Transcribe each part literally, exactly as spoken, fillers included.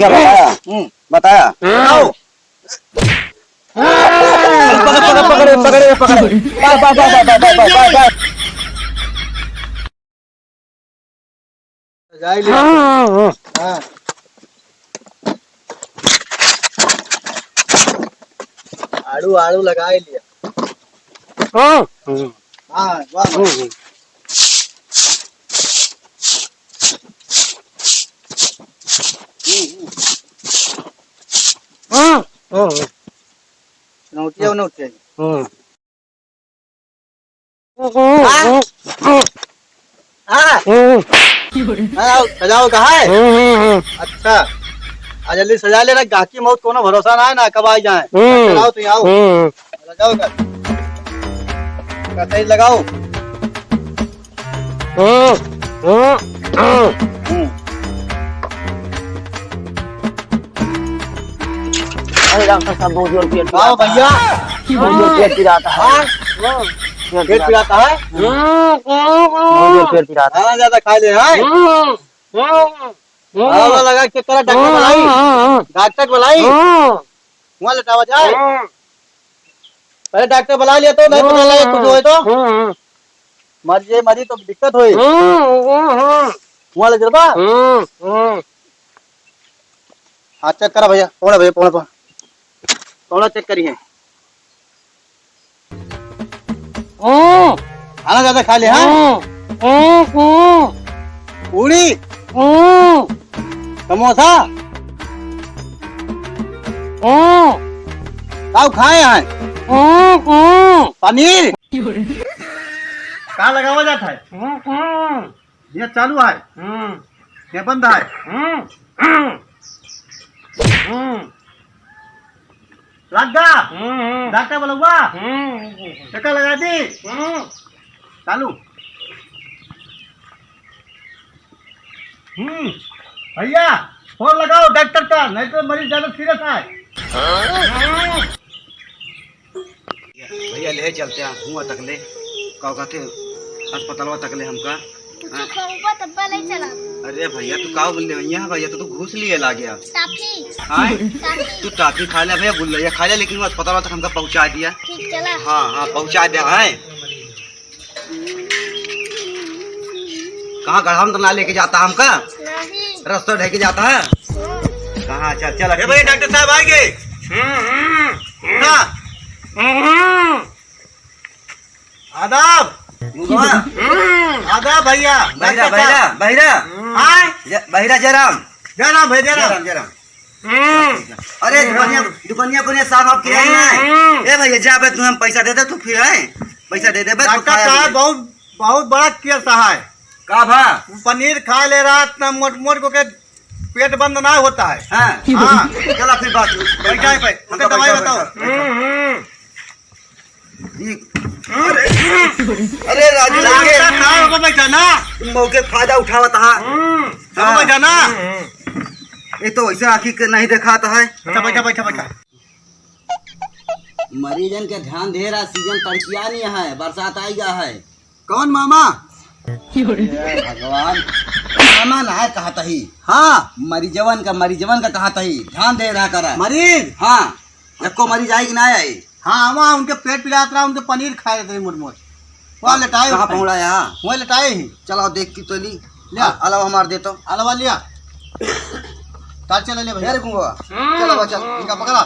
बताया? हम्म। बताया? बताओ। पकड़, पकड़, पकड़, पकड़, पकड़। बस, बस, बस। सजाई लिया। हाँ, हाँ, हाँ। हाँ। आड़ू, आड़ू लगाई लिया। हाँ। हाँ, वाह, वाह। हम्म, हम्म। हम्म, हम्म। हाँ, हाँ, हाँ। नोटिया, नोटिया। हाँ। हाँ? हाँ? हाँ, सजाओ कहाँ है? अच्छा, आ जल्दी सजा ले ना, गाहकी मौत कोनो भरोसा ना है ना, कब आ जाए। चल आओ, तुम आओ। सजाओ कर। कतई लगाओ। हम्म। अरे डॉक्टर साहब, बहुत जोर पेट हाँ पिराता भैया। है। बहुत जोर पेट पिराता है। हाँ? पेट पेट पिराता है? पिराता है। बहुत जोर पेट पिराता है। खाना ज्यादा खा ले, हाँ? हाँ, लगा के चक्कर, डॉक्टर बुलाई। डॉक्टर बुलाई। वहाँ लेटावा जाए। पहले डॉक्टर बुला लिया तो, नहीं पता लगे कुछ होए तो। मर जे, मरी तो दिक्कत होए। वहाँ ले चलबा। हाँ, चेक करा भैया, कौन है भैया, कौन है, कौन है चेक करी है? खाना ज्यादा खा ले, हाँ? पूड़ी? समोसा? काऊ खाए हैं? पनीर? का लगावा जाता है? ये चालू है। हम्म। ये बंद है। हम्म। हम्म। लग गा। हम्म। डॉक्टर बोलौबा। हम्म। टीका लगा दी। हम्म। चालू। हम्म। भैया, फोन लगाओ डॉक्टर का, नहीं तो मरीज ज्यादा सीरियस है। हम्म। भैया, ले चलते हैं हुआ तक ले, का कहते, अस्पतालवा तक ले हमका। तू हाँ। चुप रहो, तब्बा ले चला। अरे भैया, तू का बोल ले भैया? भैया, तो तू घूस लिए ला गया। टाफी। हाँ? टाफी। तू टाफी खा ले भैया, गुल्लैया खा ले, लेकिन वो अस्पतालवा तक हमका पहुँचा दिया। ठीक, चला। हाँ, हाँ, पहुँचा दिया है। कहाँ गढ़ा में तो ना लेके जाता हमका? नहीं। रास्ता ढह के जाता है? हाँ। कहाँ? चल, चल, ए भाई, डॉक्टर साहब आ गए। हम्म, हम्म। हाँ। हम्म। आदाब। हम्म। आदाब भैया। बहिरा, डॉक्टर साहब। बहिरा, बहिरा। हम्म। आए? ज-, बहिरा जयराम। जयराम भाई, जयराम। जयराम, जयराम। हम्म। अरे, दुकनिया, दुकनिया, दुकनिया साहब, आप किराए ना है। हम्म। ए भैया, जा बे, तू हम पैसा दे दे, तू फिर है। पैसा दे दे बे, तू डॉक्टर खाया साहब, बे। बहुत, बहुत बड़ा केस है। का भा? पनीर खा ले रहा, इतना मोट मोट को के पेट बंद ना होता है। हाँ। हाँ। चला फिर बात। बैठा है भाई, हमका दवाई बैठा, बताओ। बैठा। हम्म, हम्म। ई, अरे, अरे राजू, डॉक्टर साहब, रुको, बैठा ना। तुम मौके का फायदा उठावत हा। हम्म, हाँ। रुको, बैठा ना। ये तो वैसे आँखी के नहीं देखात है। अच्छा, बैठा, बैठा, बैठा। मरीजन के ध्यान दे रहा, सीजन तड़किया नहीं है, बरसात आई गया है। कौन मामा? हे भगवान, मामा ना है कहत ही। हाँ। मरीजवन का, मरीजवन का कहत ही, ध्यान दे रहा करा। मरीज? हाँ, एको मरीज आई कि ना आई? हाँ, वहाँ उनके पेट पिरात रहा, उनके पनीर खाए रहे मोट मोट। वहाँ लेटाए कहाँ हैं। पहुँड़ा है? वहाँ लेटाए ही। चलाओ देख की तो ली। लिया। अलावा हमार दे तो। अलावा लिया। तार चला ले भैया। अरे कुंगवा। हम्म। चला बा, चल, इनका पकड़ा।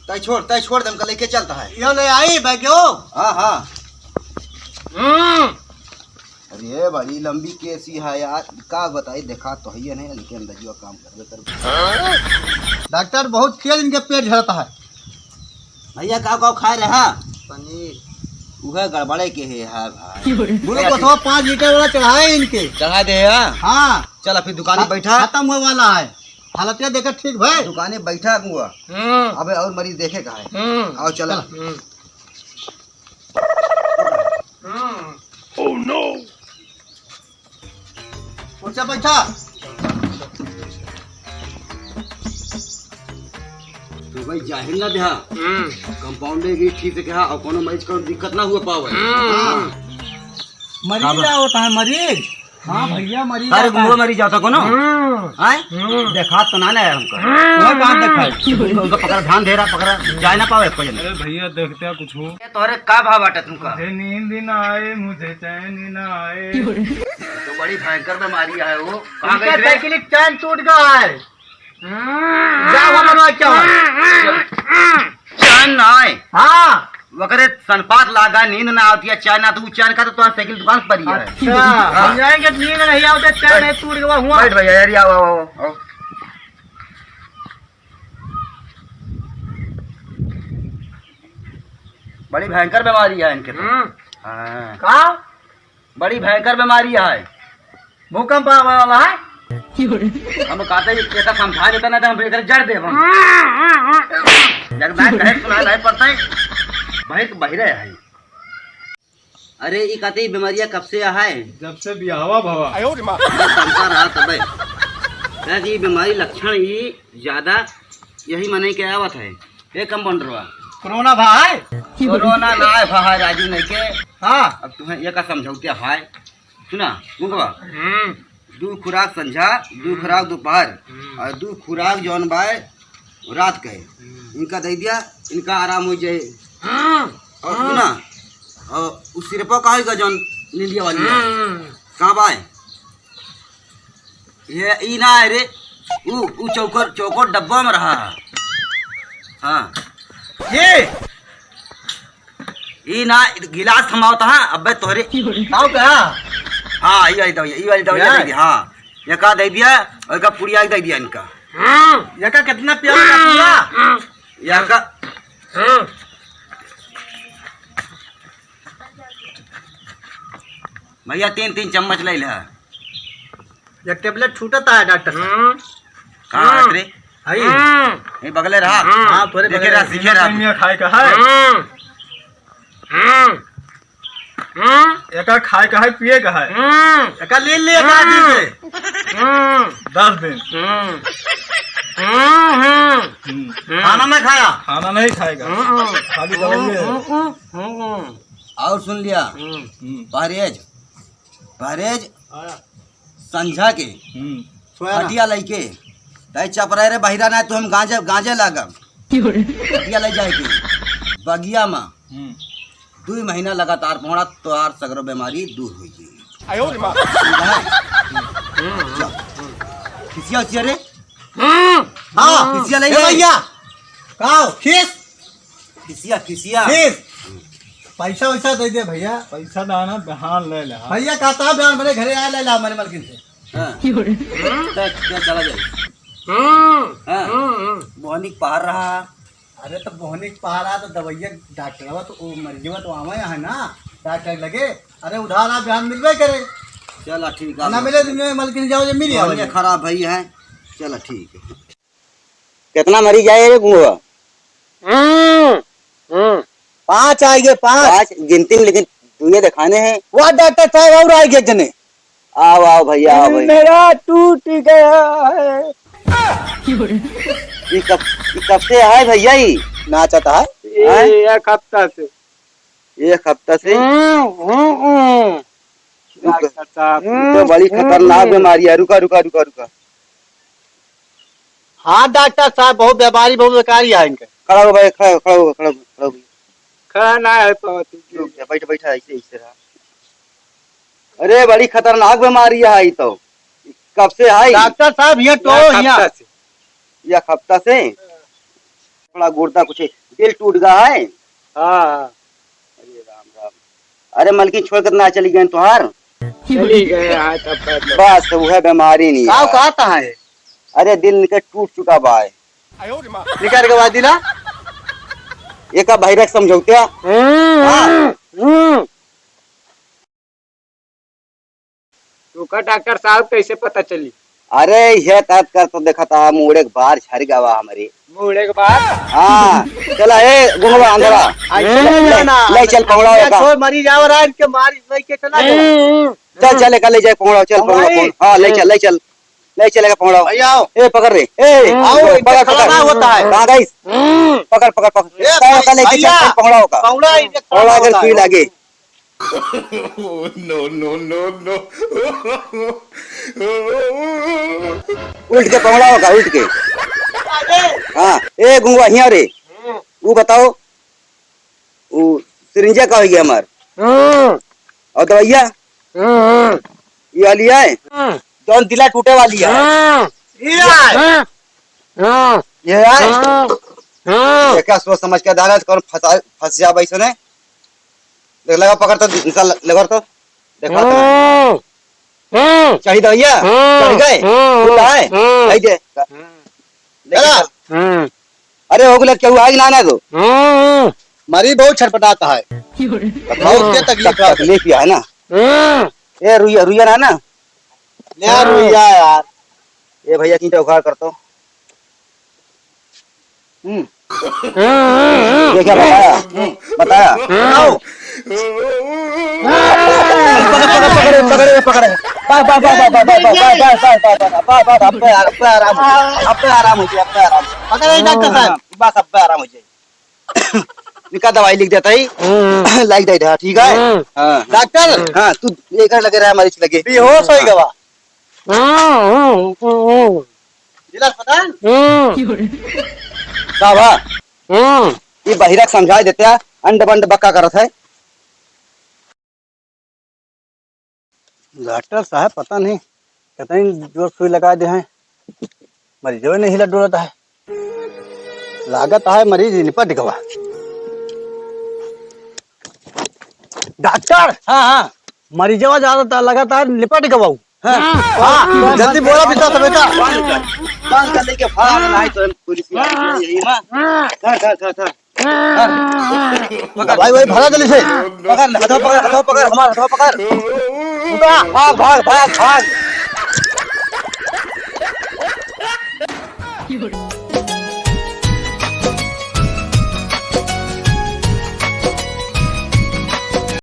तै छोड़, तै छोड़ दे, हमका लेके चलता है। यो ले आई, बैग यो। हाँ, हाँ। हम्म। अरे भाई, लंबी केसी है यार, का बताई, देखा तो है नहीं, लेकिन अंदजिया काम करबे कर। डॉक्टर, बहुत तेज इनके पेट झड़ता है। भैया, का का खाए रहा? पनीर। उहे गड़बड़े के है, है भाई। बोलो, बस वो पाँच लीटर वाला चढ़ाए इनके। चढ़ा दे, हाँ? हाँ। चल, फिर दुकाने खत-, बैठा। खत्म होए वाला है। हालत ये देखा ठीक भाई। दुकाने बैठा हुआ। हम्म। अबे और मरीज देखे का है? हम्म। आओ चला। चला। हम्म। हम्म। Oh no! उठा बैठा। तो भाई जाहिर ना देहा। हम्म। कंपाउंडर भी ठीक से कहा और कोनो मरीज को दिक्कत ना हुआ पावे। हम्म। हाँ। मरीज का बा-, क्या होता है मरीज? हाँ भैया, मरी अरे जाता गुंगो है। मरी जाता कोनो। हम्म। हैं? हम्म। देखा तो ना ना हमका। हम्म। वह कहाँ देखा है? उनका, उनका पकड़ा, ध्यान दे रहा, पकड़ा, जाए ना पावे कोई जने। अरे भैया, देखते हैं कुछ हो। ये तोहरे का भाव बाटे तुमका? मुझे नींद ना आए, मुझे चैन ना आए। तो बड़ी भयंकर बीमारी है वो। कहाँ उनका गई रे? साइकिल की चैन टूट गया है। जा, वहाँ बनवा के आओ। चैन ना आए। हाँ। वकरे सनपात लागा, नींद ना आवती है, चैन ना, तो वो चैन का तो तुम्हारा साइकिल दुकान पर ही है। अच्छा, हाँ। हम जाएंगे, नींद नहीं आवते, चैन बैठ। नहीं टूट गया हुआ। बैठ भैया, यार, आओ, आओ, आओ, आओ। बड़ी भयंकर बीमारी है इनके तो। हम्म। हाँ। का? बड़ी भयंकर बीमारी है। भूकंप आवे वाला है। हम कहते हैं, एका समझा देता ना, तो हम एकर जड़ देब हम। जब ना कहे सुनाए नहीं पड़ता है, भाई तो बहिरे है। अरे, ई कहते, ई बीमारिया कब से है? जब से बियाहवा भवा। बस चलता रहा तबे। क्या कि ई बीमारी लक्षण ई ज्यादा यही मने के आवत है। ए कंपाउंडरवा। कोरोना भा है? कोरोना ना है भा है राजू नहीं के। हाँ। अब तुम्हें ये का समझौते है। सुना, गुंगवा। हम्म। दू खुराक संझा, दू हम्म। खुराक दोपहर, हम्म। और दू खुराक जौन बाय रात के। हम्म। इनका दे दिया, इनका आराम हो जाए। हम्म। और हम्म। सुना, और उस सिरपा का है जौन नींदिया वाली है। हम्म। कहाँ बाय? ये ई ना है रे, ऊ, ऊ चौकोर, चौकोर डब्बा में रहा है। हाँ। ये ई ना, गिलास थमावत हा, अबे तोहरे। ताऊ का? हाँ, ई वाली दवाई, ई वाली दवाई क्या? दे दिया, हाँ। एका दे दिया, और एका पुड़िया दे दिया इनका। हम्म। एका कितना प्यारा का पूरा? एका। हम्म। भैया, तीन, तीन चम्मच ले ले। एक टेबलेट छूटता है, डॉक्टर साहब। हम्म। कहाँ है रे? हई। हम्म। ये बगले रहा। हम्म। हाँ, थोड़े देखे बगले रहा, रहा। सीखे रहा। टाइम में खाए का है। हम्म। हम्म। हम्म। एका खाए का है, पिए का है। हम्म। एका ले ले, एका हम्म। दिन से। हम्म। दस दिन। हम्म। हम्म। हम्म। हम्म। खाना ना खाया? खाना नहीं खाएगा। हम्म। खाली दवाई है। हम्म। हम्म। और सुन लिया? हम्म। हम्म। परहेज। परहेज हाँ। संझा के हम्म। सोया ना। खटिया लइके, तय चपराए रे बहिरा ना, तो हम गांजे, गांजे लागब। खटिया ले जाए के बगिया में हम्म। दुई महीना लगातार पौड़ा, तोहार सगरो बीमारी दूर हो जाई। आयो रे माँ। ठीक है? चल। खिसिया उसिया रे? हम्म। हाँ, हम्म। खिसिया ले ए ले। भैया, का हो? खीस? खिसिया, खिसिया। खीस? पैसा वैसा दे दे भैया। पैसा दाना बिहान ले ले, हाँ। भैया कहता है बिहान मेरे घरे आ ले ला, हमारे मलकिन से। हाँ। क्या, क्या चला जाए? हम्म। हाँ। हम्म, हम्म। बोहनी के पहाड़ रहा। अरे तो बोहनी के पहाड़ रहा तो दवाइया डॉक्टरवा तो वो मर गया तो आवा यहाँ ना डॉक्टर लगे। अरे उधार आप बिहान मिलबे करे। चला ठीक है। ना मिले तो मैं मलकिन जाओ जे मिल आओ बोहनी जे। खराब भई है। चला ठीक है। कितना मरीज आए रे गुंगवा? हम्म, हम्म। पाँच आए गए, पाँच। पाँच गिनती में, लेकिन दुए दिखाने हैं। वाह डॉक्टर साहब, और आए गए जने। आओ, आओ भैया, आओ भाई। मेरा टूट गया है। ये कब, ये कब से है भैया ये? नाचत है? ये हैं? एक हफ्ता से। एक हफ्ता से? हम्म, हम्म, हम्म। रुक। डॉक्टर साहब। ये तो बड़ी हम्म, खतरनाक हम्म। बीमारी है। रुका, रुका, रुका, रुका। हाँ डॉक्टर साहब, बहुत बीमारी, बहुत बेकारी है इनके। खड़ा हो भाई, खड़ा हो, खड़ा हो, खड़ा हो, खड़ा हो। खड़ा ना है पावत। रुक जा, बैठ, बैठ, ऐसे, ऐसे रहा। अरे, बड़ी खतरनाक बीमारी है ई तो। कब से है? डॉक्टर साहब, ये तो एक यहाँ। हफ्ता से। एक हफ्ता से? थोड़ा गुर्दा कुछ दिल टूट गया है। हाँ, हाँ। अरे राम, राम। अरे, मलकिन छोड़ के ना चली गए तोहार? चली गए, हाँ, तब, तब, तब। बस, वह बीमारी नहीं का है। कहता है? अरे, दिल इनके टूट चुका बा है। निकाल के बाद दिला। एका बहिरा के समझौते। हम्म, हाँ। हम्म। तू का डॉक्टर साहब कैसे पता चली? अरे, ये तत कर तो देखा था, मुड़े के बार झड़ गवा हमरे। मुड़े के बार? हाँ, चला, ए, गुंगवा अंधरा। ऐसे ले, नहीं जाना। ले चल, पकड़ा या एका। छोड़, मरी जाओ, रात के मारी, वही के चला गया। हम्म। चल, चल, एका ले जाए, पकड़ा, चल, पकड़ा, पकड़ा। हाँ, ले चल, ले चल। ले चल, एका पकड़ा। भैया, आओ। ए, पकड़ रे। ए, आओ, पकड़, इधर पकड़। खड़ा होता है। कहाँ गई? हम्म। पकड़, पकड़, पकड़। ए, पकड़, एका लेके चल, भैया, चल, पकड़ा होगा। पकड़ा, इधर खड़ा पकड़ा अगर होता सुई है। लागे। No, no, no, no। उल्ट के पकड़ाओ का, उल्ट के। हाँ, ए गुंगवा, हियाँ रे। ऊ बताओ, ऊ सिरिंजा का होइ गया हमार? हम्म। और दवाइया? हम्म। ये वाली है? हम्म। जौन दिला टूटे वाली है। हम्म। ये है। हम्म। हम्म। ये है। हम्म। हम्म। देखा, सोच समझ के डाला, कौन फंसा, फंस जा भाई सुने। देख, लगा पकड़ तो, निकाल, लगा तो। देखा तो। हम्म। हम्म। चढ़ी दवाइया? हम्म। चढ़ गए? हम्म। उठा है? हम्म। आई दे। हम्म। लेके चला। चल। हम्म। अरे, हो गया, केहू आइग ना, ना तो। हम्म। मरीज बहुत छटपटाता है। बताओ, क्या तकलीफ है? तकलीफ क्या है ना? हम्म। ए, रुइया, रुइया ना, ना? ले आ, रुइया यार। ए भैया, चिंता उखाड़ कर तो। हम्म। हम्म। ये क्या बताया? हम्म, बताया? हम्म। बताओ। पकड़, पकड़, पकड़, पकड़, पकड़। बस, बस, बस, बस, अब्बे आराम हो गया, अब्बे आराम हो गया, अब्बे आराम। पकड़, डॉक्टर साहब। बस, अब्बे आराम हो जाए। इनका दवाई लिख देता ही। हम्म। लाइक दे दे, ठीक है? हम्म। हाँ। डॉक्टर। हाँ, तू एकर लगे रहा, मरीज लगे। बेहोश होइ गवा। हम्म, हम्म, हम्म, हम्म। जिला अस्पताल? हम्म। का बा? हम्म। ये बहिरा के समझाइ देते हैं, अंड बंड बक्का करत है। डॉक्टर साहब, पता नहीं कितनी जोर सुई लगाइ दे हैं, मरीजो नहीं हिलत डुलत है। लागत है मरीज निपट गवा। डॉक्टर! हाँ, हाँ। मरीजवा ज्यादा त-, लगत है निपट गवा। हाँ, हाँ, जल्दी बोला बेटा, तो बेटा। बांध कर लेके भाग, नहीं तो पुलिस में आ जाए, यही ना। धर, धर, धर, धर। हाँ। भाई, भाई, भागा जल्दी से। पकड़, हथवा पकड़, हथवा पकड़, हमार हथवा पकड़। उठा, भाग, भाग, भाग, भाग।